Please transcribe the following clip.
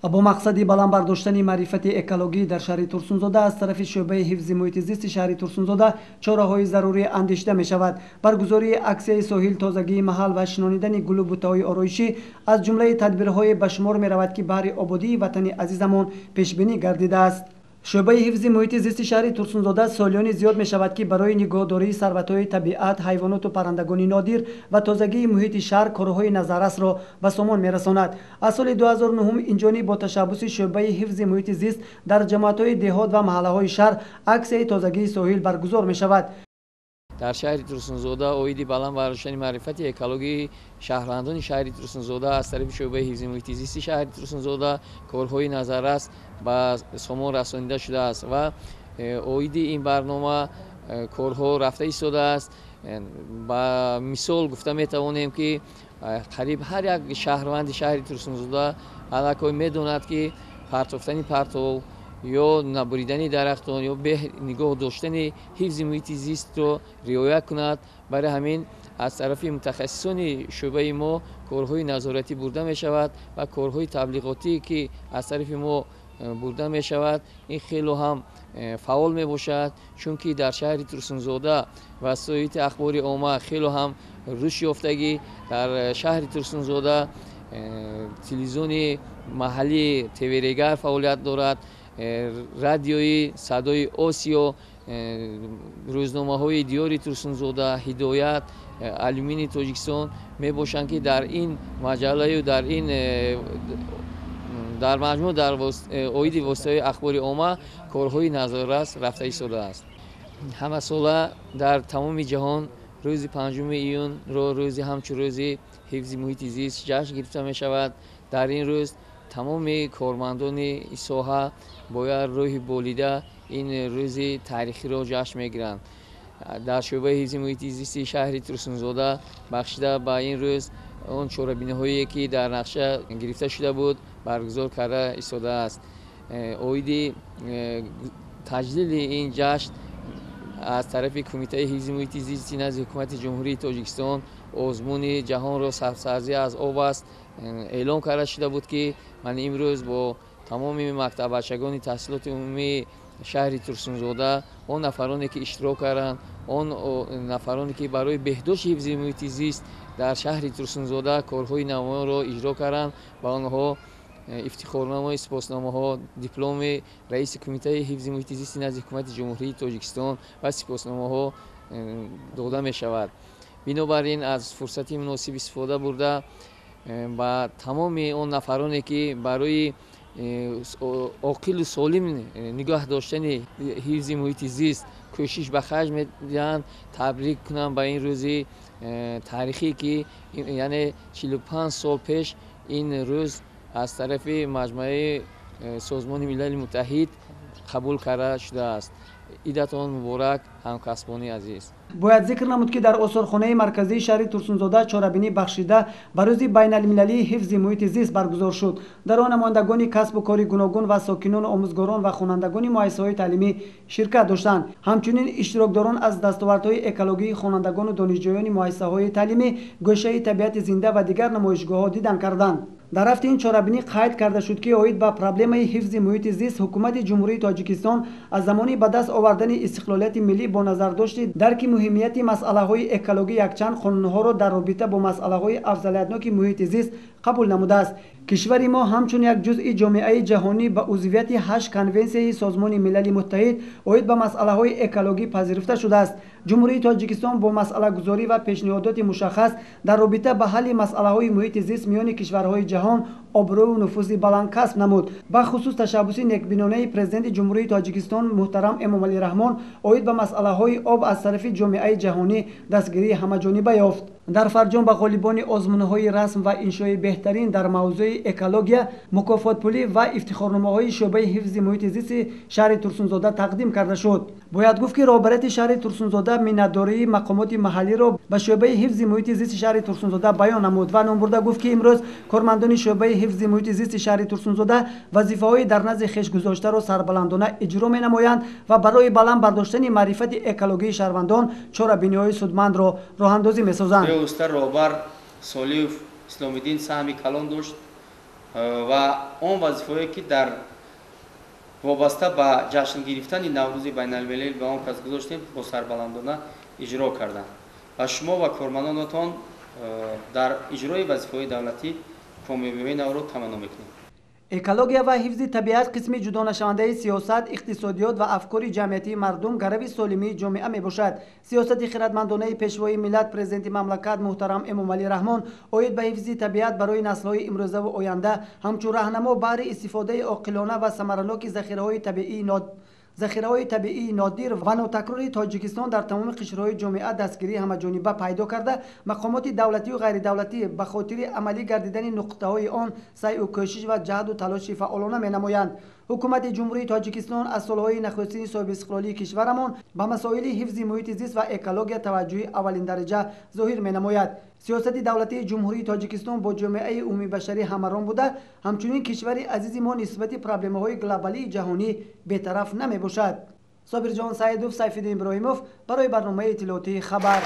Бо мақсади баланд бардоштани маърифати экологӣ дар шаҳри Турсунзода аз тарафи шӯъбаи ҳифзи муҳити зисти шаҳри Турсунзода чораҳои зарурӣ андешида мешавад. Баргузории аксияи соҳил, тозагии маҳал ва шинонидани гулу бутаҳои ороишӣ аз ҷумлаи тадбирҳое ба шумор меравад, ки баҳри ободии ватани азизамон пешбинӣ гардидааст. Шӯъбаи ҳифзи муҳити зисти шаҳри Турсунзода солиёни зиёд мешавад, ки барои нигоҳдории сарватҳои табиат, ҳайвоноту паррандагони нодир ва тозагии муҳити шаҳр корҳои назаррасро ба сомон мерасонад. Аз соли 2009 инҷониб бо ташаббуси шӯъбаи ҳифзи муҳити зист дар ҷамоатҳои деҳот ва маҳаллаҳои шаҳр аксияи тозагии соҳил баргузор мешавад. Дар шаҳри Турсунзода оиди баланд бардоштани маърифати экологии шаҳрвандони шаҳри Турсунзода аз тарафи шӯъбаи ҳифзи муҳити зисти шаҳри Турсунзода корҳои назаррас ба сомон расонида шудааст ва оиди ин барнома корҳо рафта истодааст. Ба мисол гуфта метавонем, ки қариб ҳар як шаҳрванди шаҳри Турсунзода аллакай медонад, ки партофтани партов ё набуридани дарахтон ё нигоҳ доштани ҳифзи муҳити зистро риоя кунад. Барои ҳамин аз тарафи мутахассисони шӯъбаи мо корҳои назоратӣ бурда мешавад ва корҳои таблиғотӣ, ки аз тарафи мо бурда мешавад, ин хело ҳам фаъол мебошад, чунки дар шаҳри Турсунзода васоити ахбори омма хело ҳам рушд ёфтагӣ. Дар шаҳри Турсунзода телевизиони маҳаллии ТВ Регар фаъолият дорад, радиои Садои Осиё, рӯзномаҳои Диёри Турсунзода, Ҳидоят, Алюмини Тоҷикистон мебошанд, ки дар ин маҷаллаю дар ин дар маҷмӯъ дар оиди воситаҳои ахбори омма корҳои назоррас рафта истодааст. Ҳамасола дар тамоми ҷаҳон рӯзи 5 июнро рӯзи ҳамчун рӯзи ҳифзи муҳити зист ҷашн гирифта мешавад. Дар ин рӯз тамоми кормандони соҳа бояд рӯҳи болида ин рӯзи таърихиро ҷашн мегиранд. Дар шӯъбаи ҳифзи муҳити зисти шаҳри Турсунзода бахшида ба ин рӯз он чорабиниҳое, ки дар нақша гирифта шуда буд, баргузор карда истодааст. Оиди таҷлили ин ҷашн аз тарафи Кумитаи ҳифзи муҳити зисти назди Ҳукумати Ҷумҳурии Тоҷикистон озмуни «Ҷаҳонро сарсабзӣ аз об аст» эълон карда шуда буд, ки ман имрӯз бо тамоми мактаббачагони таҳсилоти умумии шаҳри Турсунзода, он нафароне, ки иштирок карданд, он нафароне, ки барои беҳдошти ҳифзи муҳити зист дар шаҳри Турсунзода корҳои намоёнро иҷро карданд, ба онҳо ифтихорномаи, сипосномаҳо, дипломи раиси Кумитаи ҳифзи муҳити зисти назди Ҳукумати Ҷумҳурии Тоҷикистон ва сипосномаҳо дода мешавад. Бинобар ин аз фурсати муносиб истифода бурда, ба тамоми он нафароне, ки барои оқилу солим нигоҳ доштани ҳифзи муҳити зист кӯшиш ба харҷ медиҳанд, табрик кунам ба ин рӯзи таърихӣ, ки яъне 45 сол пеш ин рӯз аз тарафи маҷмӯаи Созмони Милали Муттаҳид қабул карда шудааст. Идатон муборак, ҳамкасбони азиз! Бояд зикр намуд, ки дар осорхонаи марказии шаҳри Турсунзода чорабинӣ бахшида ба рӯзи байналмилалии ҳифзи муҳити зист баргузор шуд. Дар он намояндагони касбу кори гуногун ва сокинону омӯзгорон ва хонандагони муассисаҳои таълимӣ ширкат доштанд. Ҳамчунин иштирокдорон аз дастовардҳои экологии хонандагону донишҷӯёни муассисаҳои таълимӣ, гӯшаи табиати зинда ва дигар намоишгоҳҳо дидан карданд. Дар рафти ин чорабинӣ қайд карда шуд, ки оид ба проблемаи ҳифзи муҳити зист Ҳукумати Ҷумҳурии Тоҷикистон аз замони ба даст овардани истиқлолияти миллӣ бо назардошти дарки муҳимияти масъалаҳои экологӣ якчанд қонунҳоро дар робита бо масъалаҳои афзалиятноки муҳити зист қабул намудааст. Кишвари мо ҳамчун як ҷузъи ҷомеаи ҷаҳонӣ ба узвияти ҳашт конвенсияи Созмони Милали Муттаҳид оид ба масъалаҳои экологӣ пазируфта шудааст. Ҷумҳурии Тоҷикистон бо масъалагузорӣ ва пешниҳодоти мушаххас дар робита ба ҳалли масъалаҳои муҳити зист миёни кишварҳои ҷаҳон обрӯю нуфузи баланд касб намуд. Бахусус ташаббуси некбинонаи Президенти Ҷумҳурии Тоҷикистон муҳтарам Эмомалӣ Раҳмон оид ба масъалаҳои об аз тарафи ҷомеаи ҷаҳонӣ дастгирии ҳамаҷониба ёфт. Дар фарҷом ба ғолибони озмунҳои расм ва иншои беҳтарин дар мавзӯи экология мукофотпулӣ ва ифтихорномаҳои шӯъбаи ҳифзи муҳити зисти шаҳри Турсунзода тақдим карда шуд. Бояд гуфт, ки роҳбарияти шаҳри Турсунзода миннатдории мақомоти маҳаллиро ба шӯъбаи ҳифзи муҳити зисти шаҳри Турсунзода баён намуд ва номбурда гуфт, ки имрӯз кормандони шӯъбаи ҳифзи муҳити зисти шаҳри Турсунзода вазифаҳои дар назди хеш гузоштаро сарбаландона иҷро менамоянд ва барои баланд бардоштани маърифати экологии шаҳрвандон чорабиниҳои судмандро роҳандозӣ месозанд. Бевосита роҳбар Солиев Исломиддин саҳми калон дошт. Ва он вазифаҳое, ки дар вобаста ба ҷашн гирифтани Наврӯзи байналмилалӣ ба он кас гузоштем, бо сарбаландона иҷро карданд ва шумо ва кормандонатон дар иҷрои вазифаҳои давлатӣ комёбиҳои навро таманно мекунем. Экология ва ҳифзи табиат қисми ҷудонашавандаи сиёсат, иқтисодиёт ва афкори ҷамъиятии мардум, гарави солимии ҷомеа мебошад. Сиёсати хиратмандонаи Пешвои миллат, Президенти мамлакат муҳтарам Эмомалӣ Раҳмон оид ба ҳифзи табиат барои наслҳои имрӯзаву оянда ҳамчун раҳнамо баҳри истифодаи оқилона ва самараноки захираҳои табиии нодир ва нотакрори Тоҷикистон дар тамоми қишрҳои ҷомеа дастгирии ҳамаҷониба пайдо карда, мақомоти давлатию ғайридавлатӣ ба хотири амалӣ гардидани нуқтаҳои он саъю кӯшиш ва ҷаҳду талоши фаъолона менамоянд. Ҳукумати Ҷумҳурии Тоҷикистон аз солҳои нахустини соҳибистиқлолии кишварамон ба масоили ҳифзи муҳити зист ва экология таваҷҷӯҳи аввалиндараҷа зоҳир менамояд. Сиёсати давлатии Ҷумҳурии Тоҷикистон бо ҷомеаи умумибашарӣ ҳамаром буда, ҳамчунин кишвари азизи мо нисбати проблемаҳои глобалии ҷаҳонӣ бетараф намебошад. Собирҷон Саидов, Сайфиддин Иброҳимов барои барномаи иттилоотии «Хабар».